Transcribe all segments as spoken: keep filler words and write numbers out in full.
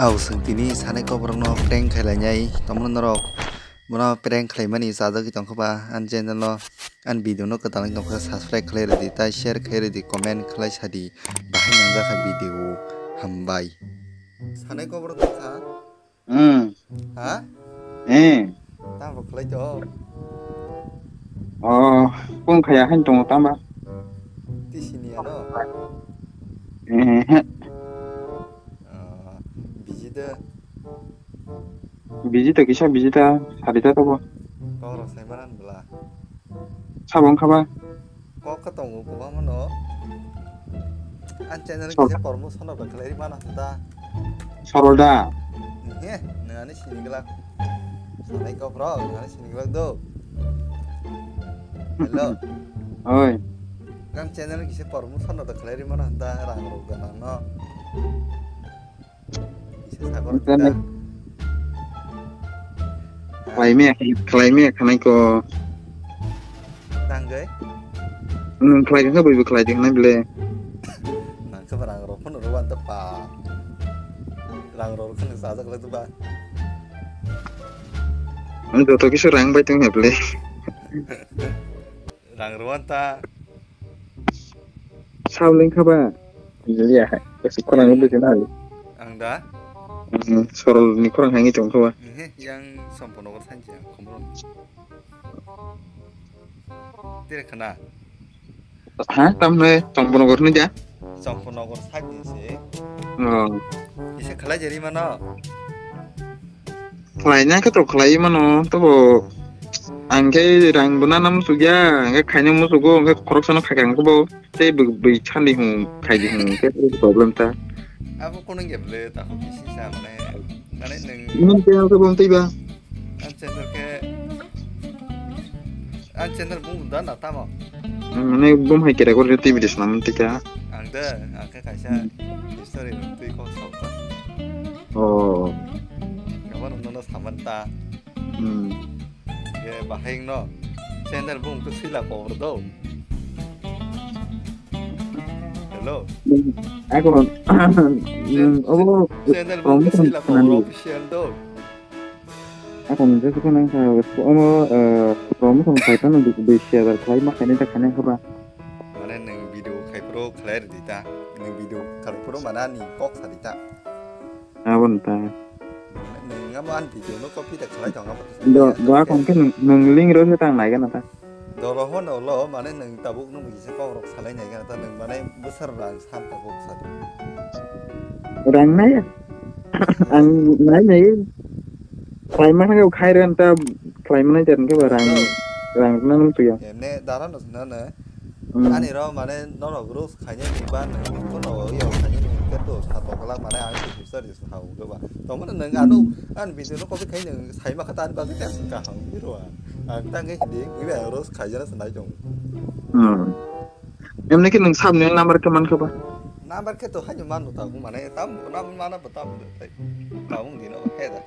Au, chwng tini sanai koborokno prank khlai lainai tongmani norok. Bono prank khlaimani chajagwi tongkha ba, ani channel o, ani video no kwtal wng tongkha, subscribe khlai rwdi, tai share khlai rwdi, comment khlai sadi, bahai nangjakha video, hambai. Sanai koborok tongkha? Hmm. Ha? Eh. Tamo khlai to? Oh, kung khaya hain tongo tama. Tisini ano? Eh. Ah, biji de. Biji to kisa biji ta, sarita to bo. Kok rok sai manan bla. Sabong khaba. Kok ka tongo kwbangma no. An channel Sor- kisa promotion rok khlai ri mana ta. Sorol da. He, nani sini glak. Sanai kok rok, nani sini glak do. Hello. Oi. Kan channel kisa promotion rok khlai ri mana ta rang rok da no. Kisa sagor Internet. Kita. Khlai me, khlai me khanai ko. Tanggai. Nung khlai kha bai khlai kha nai ble. Nang kha rang rok phano rwan ta pa. Rang rok phano sajak le ba. Ang joto kisu rang bai tong heble. Rang rwan ta. Sauleng kha ba. Iya, kasi kurang lebih kenal. Ang da? Hmm, sorol ni kurang hangi tong kha ba. He, yang sampono ko sanji ang komron. Tire khana. Ha, tamne Champanagar ni ja? Champanagar side ni se. Oh. Ise khalai jari mano. Khlai na khe to khlai mano, to bo ang khe rang bo nana musugo, ang khe khaina musugo, ang khe khorok sano khaikha ang khe bo tei bo, bo sandi hwn khaidi hwn khe problem ta. Abo kono ge ble ta ko bisi sa mane, mane nung. Nung khe ang khe bo tei ba. Ang channel khe, ang channel bung da na tamo. Mane bum hai kere gore tei bidi snam tika. Ang de, ang khe kaisa Hmm. History rok twi kok sao ta. Oh. Gabon nono saman ta. Hmm. Ye bahai no. Channel bung to sila ko do. Hello. Ako, Chen-, obo channel bung to promotion sila ko nani. Official do. Ako nung jesa ko nang sa, omo, eh, promotion khai tano du-, dui hajar khlai ma khaini ta khaini kha ba. Mane nung video khai pro khlai rwdi ta, nung video khai pro mana ni kok sa di ta. Abon ta. Nung amo an video no copy ta khlai tong abo. Do, do ako khe nung, nung link ro se tang nai gana ta. Doro hono lo, mane nwng tabuk nwng kisa kok rok salai nai gana ta, nwng mane bwsar rang san tabuk sadi. Rang nai? Ang nai nai. Khlai mana khe khai ren ta, khlai mana jar khe ba rang, rang na nung tuya. Emne dara no sna na. Hmm. Ani ro mane norok rules khaina ni ba nwng kono yo khaina ni khe to sa to kala mane ang kisa Sao khe ba. Tongmani nwng ano, ani video no copy khai nwng sai ma kha ta ani bagwi tei kaham hero a. Ang tang khe hindi, ngi ba roast khai jana sanai tong. Hmm. Emni khe nwng sabni number khe man kha ba? Number khe to haino mano ta, mane tam, nam mana ba tam de tai. Tabung dino he da.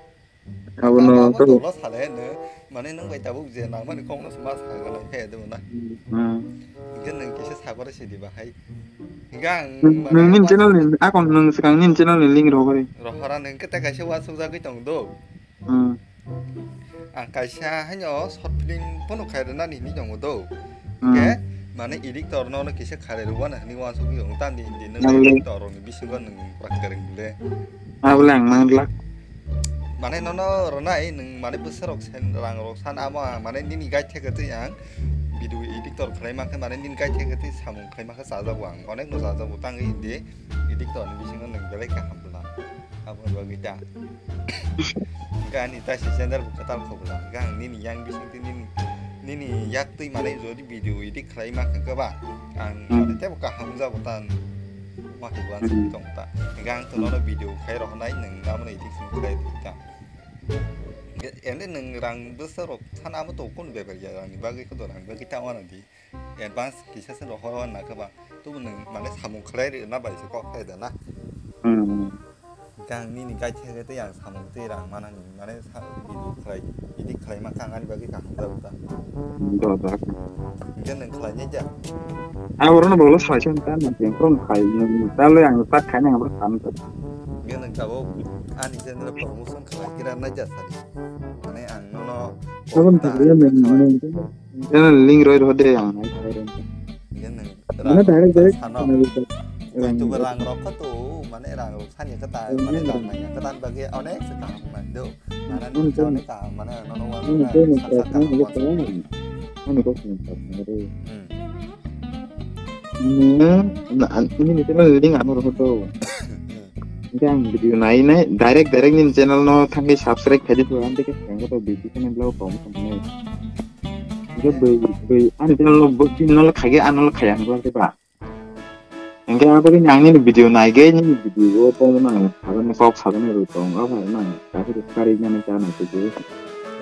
Abono Tabung to to lo sale no, mane nwng bai tabuk je nang mani kong no sma sa ga lai he de na. Hmm. Khe nwng kisa sagore sidi ba hai. Hingke ang Nung, mane nung nini channel ni, akon nung swkang nini channel ni link rohori. Rohora nung kete kaisa uansuk jagwi tong do. Hmm. Ang kaisa haino short film pono khai rwna ni hinwi tongo do. Hmm. Hingke mane editor no, no kisa khai rwna hinwi uansuk tong tam di, di nung Nang le. Editor ni bisingo nung prak kereng le. Abole ang mang glak. Mane nono rwnai nung mane bwsarok sen rang rok san amo ang mane nini guide theke twi ang video editor khlai ma khe mane nini guide theke twi samung khlai ma khe chajago ang onek no chajago tangwi hindi editor ni bisingo nung belai kaham bwla abo bagwi ta. Hingke ani taisi channel bo kwtal kho bwla hingke ang nini yang bising twi nini, nini yak twi mane jodi video edit khlai ma khe ba ang Hmm. Mane tebo kaham jago ta. Ma khe uansuk Hmm. Tong ta. Hingke ang to nono video khai rohonai nung amo no edit khlai ta. Ende nwng rang bwsa rok sana amo to kun beber ya rang ni bagwi khe to rang bagwi ta wana di. Advance kisa se rohor wan na khe ba. Tubu nwng mane samung khlai ri na bai se kok khai da na. Hmm. Gang nini gai the te yang samung te rang mana ni mane sa video khlai, edit khlai ma kang ani bagwi kaham da ta. Do da. Hingke nwng khlai ni ja. Ang oro no bolo sai se ta na ke kon khai ni. Ta le ang ta khai na ang ta. Hingke nwng tabuk ani channel promotion khlai kira naija sadi. Mane ang nono Aboni kok ta thangwi nwng, khlai. Nwng channel link roi rw de ang nai khlai rw. Hingke nwng mane rang direct rok direct sano. Nwng YouTube rang rok kha to, mane rang rok sani kha ta, mane rang nai kha ta bagwi onek se kaham man do. Mane nwng channel kaham, mane nono wan sat sat kaham wan sat. Ani kok nwng ta nwng rw. Hmm. Nwng na, nini channel link ano rw do. Hmm. Hingke ang video nai nai direct direct nini channel no thangwi subscribe khaidi pura ang teke ang to video channel blog kom kom nai. Hingke bwi bwi ani channel no bwi chini no khai ge ano khai ang blog ba. Hingke abo ni ang nini video nai ge nini video o tong nang saben kok saben ro tong o hai nang ka se kari nang cha nang video.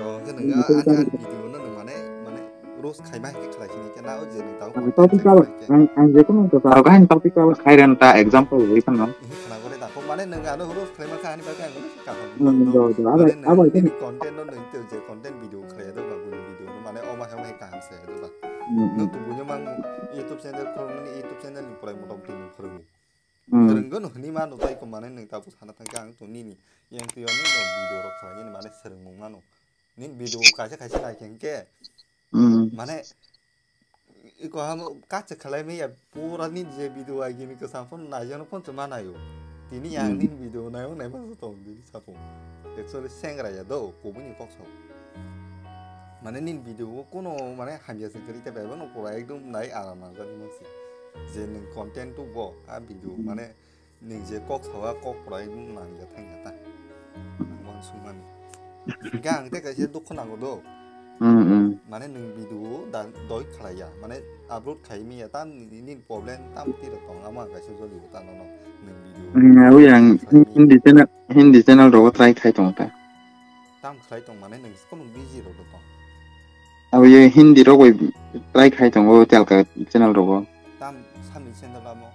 Oh, hingke nwng ani video no nwng mane mane roast khaima hingke khlai sini khe na o je nwng tao ang content topic khlai abo khe. Ang ang je kono to tao kain topic abo khai ren ta example wi phano. Khna gore da ko mane nwng ano roast khlai ma kha ani bagwi ang no kaham. Hmm, do do abo mane nwng abo nini content no nwng to je content video khlai do ba bini video no mane o ma hai kaham se do ba. Hmm, hmm. Nwng to buino mang YouTube channel khoroknani YouTube channel ni prai motom twi nwng khorokni. Hmm. Khorokgo no hwnwi mano tai ko mane nwng tabo sana thangkhe ang to nini yang twi ani no video rok khlai ni mane swrwngmung mano. Nini video kaisa kaisa nai khe hwnkhe Hmm. Mane iko hamo kache khlai maya pura ni je video ai gini kwcham phone nai jano phone chuma nayo. Tini ang Hmm. nini video nayo nai ma tong di sapung. Actually sengra ya do kubuni kok sao. Mane nini video o kuno mane hamya se kri te bai no pura ekdom nai aram nang jani masi. Je nwng content tu bo a video Hmm. mane Nwng je kok sao, a kok pura nang ya thang ya ta. Ang uansukmani. Hingke ang tei kaisa dukhu nango do. Hmm, hmm. Mane nwng video da doi khlai ya. Mane upload khai mi ya tam ni, ni problem tam tiro tong ama kaisa joli ta nono nwng video Hmm, abo yang khlai mi. Hindi channel, Hindi channel rogo try khai tong ta. Tam khlai tong mane nwng kono busy rok tong. Abo ye Hindi rogo try khai tongo telka channel rogo. Tam sami channel amo.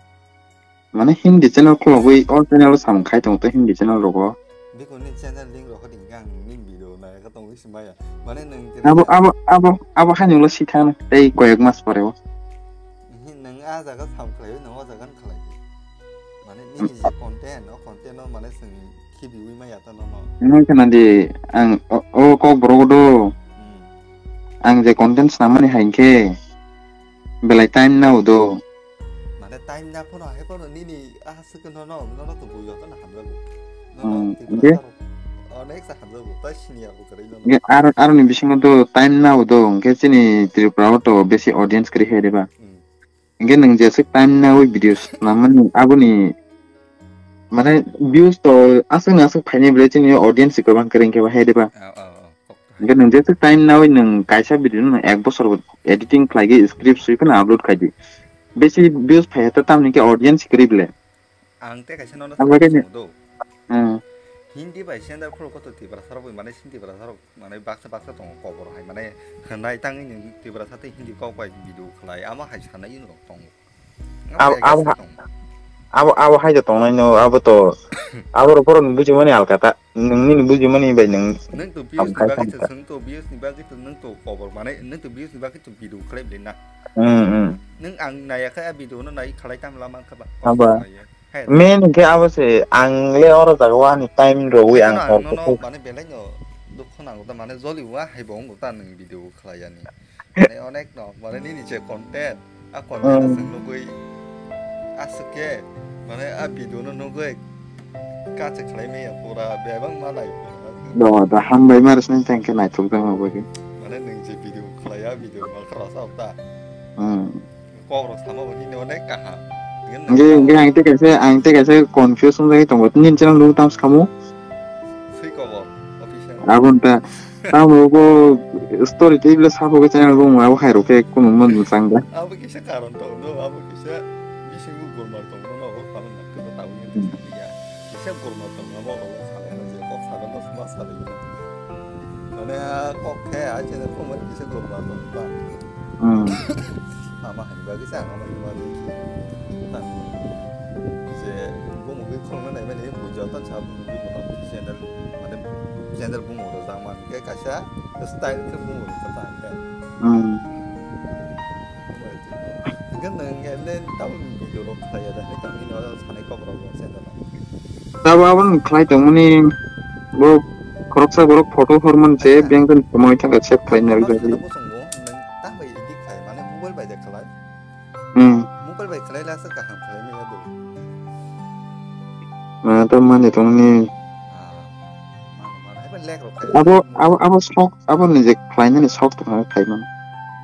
Mane Hindi channel khulogwi o channel o samung khai tongo tei Hindi channel rogo. Bikoni channel link rok hoding khe ang nini video nai kha tongwi se maya. Mane nwng tini Abo, abo, abo, abo haino ulo sikha tei koyek mas pore o. Nwng a jaga sam khlai, nwng o jaga khlai. Mane nini je content, o content no mane chwng khibiwi maya ta nono. Nwng khna di ang o, o kok borok do. Hmm. Ang je content snamani hai khe belai time nao do. Mane time na phono hai phono nini a swkang no no no to buyo to na hamjago. No no Hmm, tei je. Onek sa hamjago ta sini abo kare no. Nge aro, aroni bisingo do time nao do, hwnkhe chini Tripura o to besi audience kwrwi hai de ba. Hmm. Hwnkhe nwng jeswk time nawi video swnamani aboni mane views to aswk aswk phaini ble chini audience kwbang kwrwi hwnkhe ba hai de ba. Oh, oh, oh. Hwnkhe nwng jeswk time nawi nwng kaisa video no nwng ek bosor bo editing khlaigwi script swi phano upload khaidi. Besi views phai hata tamni khe audience kwrwi ble. Ang tei kaisa nono Ang bagwi ni- do. Hmm. Hindi bai sender khuluk koto Tiprasa rok bai mane sin Tiprasa rok mane baksa baksa tongo kobor hai mane hwnai tangwi ni Tiprasa tei Hindi kok bai video khlai amo hai sanai rok tongo. Abo, abo, abo hai to tongnai no, abo to, abo rok borok ni bujimani alka ta, nwng nini bujimani bai nwng Nwng to views ni bagwi to, nwng to views ni bagwi to, nwng to kobor mane, nwng to views ni bagwi to video khlai bwlai na. Hmm, hmm. Nwng ang naiya khe a video no nai khlai tam lama khe ba. Abo. Main khe abo se, ang le oro jaga o ani time rwwi ang hor kuthuk. Mane belai no dukhu nango da, mane joli wa hai bo wng ta nwng video khlai yani. Mane onek no, mane nini je content, a content aswk nugwi, aswk khe, mane a video no nugwi, kache khlai maya pura bebak ma nai. Do, da hambai ma rwsnai thank you naithok jang bagwi. Mane nwng je video khlai ya, video ma khara sa ta. Hmm. Kok rok sama bo nini onek kaham. Nge, nge ang tei kaisa, ang tei kaisa confuse wng jagwi tongo. Nini channel nung tam skamo? Sui kobor, official. Abon ta. Tamo bo story tei bile sabo ke channel bo abo hai rok ke kuno man mwchang da. Abo kisa karon tong no, abo kisa bising bu gormar tong no, abo karon na kebo tawi ya. Kisa gormar tong abo ro sale na je kok sale no sma sale. Mane kok khe a je ko man kisa gormar tong ba. Hmm. Ama hai ba kisa ama hai ba ni. Je bo mo ke khong na nai mane bu jo tan sa bu mo ta channel mane channel bu mo ro jang man. Khe kaisa style khe bung rwkha ta khe. Hmm. Hwnkhe nwng emne tabuk video rok khlai ya da, hai tangni no sanai kok rok bo channel o. Tabo aboni khlai tongmani bo khoroksa borok photo horman se bengkhan khumui thangkha save khlai nari jagwi. Bo chwngo nang tang bai edit khai mane mobile bai de khlai. Hmm. Mobile bai khlai la sa kaham khlai maya do. Ma ta mani tongni. Ah, mano mano hai ba lag rok khai. Abo abo abo sok abo ni je khlai nani sok to khai man.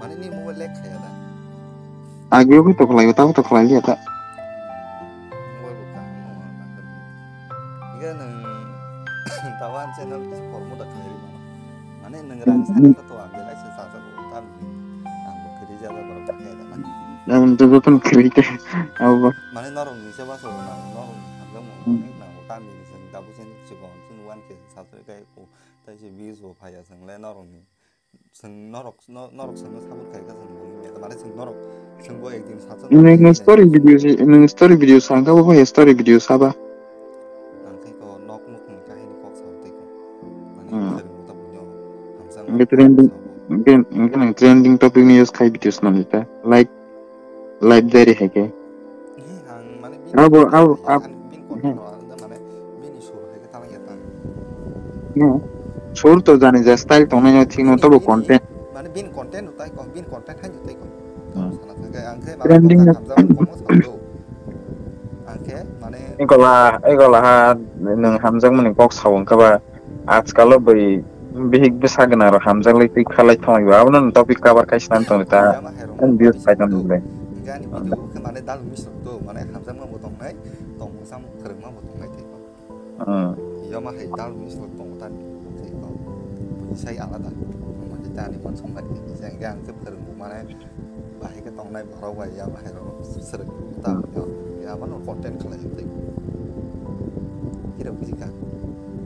Mane ni mobile lag khai da. Agio ko to khlai ta ko to khlai ya ta. Mobile bo kaham no ma ba. Iga nang tawan channel ki formo da khlai mano. Mane nwng rang sani kha to ang belai se chajago, tam ang bo kwrwi jaga borok khe da na. Ang to joton kwrwi te abo. Mane norok ni se baso nang norok hamjak mo Hmm. Nang tam ni se dabu sen se gon sen wan ke sa se kai ko tai se views bo phaya sang le norok ni. Seng norok no- norok seng no support khai kha seng bo ni mane seng norok seng bo ekdin sa Nwng story video si nwng story video sangka bo story video saba. Ang khe ko nok nuk ni kahini kok sa tei ko. Mane Hmm. Thwrwng ta buino hamjak Hingke trending, hingke, hingke nang trending topic ni use khai video swnam ta. Like, life diary hai khe. He, ang mane bini Abo, abo, content, ab-, ang bini he. Content rok ang mane bini sur hai khe tang ya tang. He. Sur to jani ja style tong nai thik no Bini, tobo bini, content. Mane bini content utai ko, bini content hai utai ko. Hmm. Sana thangkhe ang khe mane Trending kok na hamjak komo sa do. Ang khe mane Egola, egola ha nwng hamjakmani kok sa wngkha ba. Ajkalo bwi bihik bwsa gwnang rok hamjaklai twi khalai thangwi ba abono topic cover khai swnam tongwi ta. Yama hai rok Ani views paitham le. Hingke ani video khe mane dal miss rok do mane hamjakma bo tongnai tong bwsamo kwrwngma bo tongnai tei ko. Hmm. Yama hai dal miss rok tongo ta ni video khe ko. Bini sai alada. Omo khe ta ani uansuk bai khe kisa hingke ang khe kwrwng bo mane. Bahai khe tongnai borok bai ya bahai rok swrwng ta Hmm. Yo ya mano content khlai tei. Kira bujikha.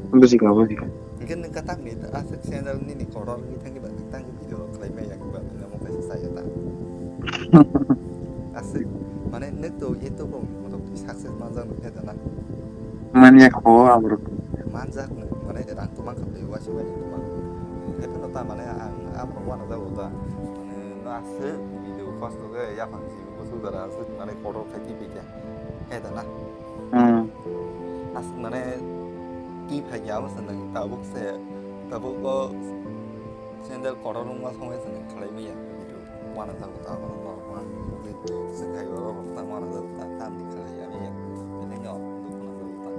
Bujikha, bujikha. Hingke nung katak ni aswk channel nini kotor ni thangki ba tang video rok khlai maya ba namo kaisa saya ta. Aswk mane nuk to YouTube rok motok success manjak nuk khe dana. Manya kho aborok. Manjak nuk mane rang to mangkha bai wasi wai to mang. Hai phano ta mane ang aborok wana jago ta. Mane no aswk video kosto khe yaphang si busu dara aswk mane kotor khai twi bikya. Hai da na? Hmm. Aswk mane twi phai ya abo se nang tabuk se tabuk o sandal kotor wngma songwi se nang khlai maya video. Wana jago ta abo no norok ma. Swk hai oro rok ta wana jago ta tamni khlai ya maya. Bini no dukuna jago ta.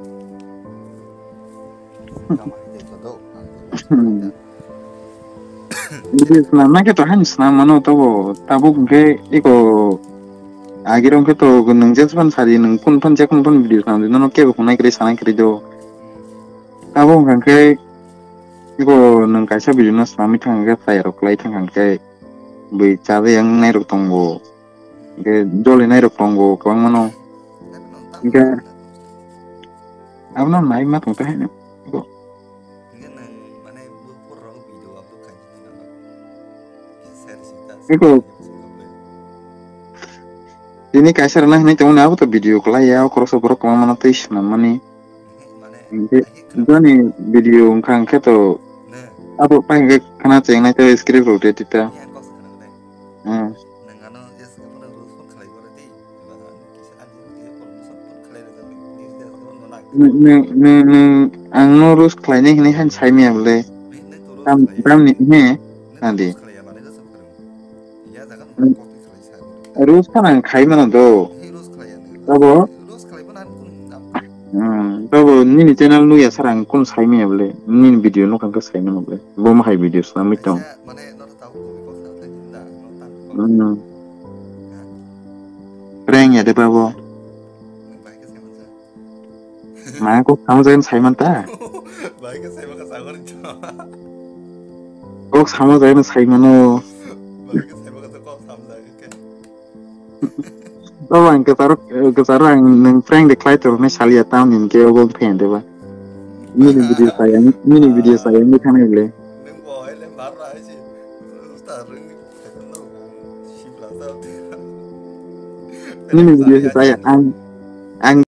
Kama hai jai joto. Hmm. Video swnam nai khe to haino swnam mano tobo tabuk hwnkhe eko agirok khe to nwng jespan sadi nwng phone phone jekon phone video swnam di nono kebo hwnai kwrwi sanai kwrwi do. Abo wngkha khe eko nwng kaisa video no swnamwi thang khe chayarok kwlai thang khe bui chajakya wngnai rok tongo. Hwnkhe jolinai rok tongo kwbangma no. Hwnkhe abono nai ma tong ta haino. Hingke nang mane bo pura video upload khai di nang. Share sita. Eko. Tini kaisa rwna hinwi tongo abo to video kwlai ya, o khoroksa borok kwbangma no twi swnam mani. Mane, hingke joni video wngkha hingke to abo pai hingke khana chengnai to script rok de tita. Nang ano yes ko pura rules ko khlai gore di. Kisa ani video ko rules ko khlai re jani. Nang, nang, nang, ang no roast khlainai hinwi han sai maya bole. Tam, tamni, he, nadi. Roast kha nang khai mano do. Abo? Hmm, abo nini channel nuya sara ang kun sai maya bole. Nini video no kangka sai mano bole. Bo ma hai video swnamwi tong. Hmm. Prank ya de babo. Mane kok samo jagan sai man ta? Bai khe sai maka sagor jo. Kok samo jagan sai mano. Bai khe sai maka kok samo jagan khe. Babo ang kwcharo, kwcharo ang nwng prank de khlai toro nai saliya tam ni hwnkhe obo wng phayan de ba. Nini video saya, nini video saya wngwi thangwi le. Nwng bo hai le mar ra hai se. Usta rwng. Nini video saya ang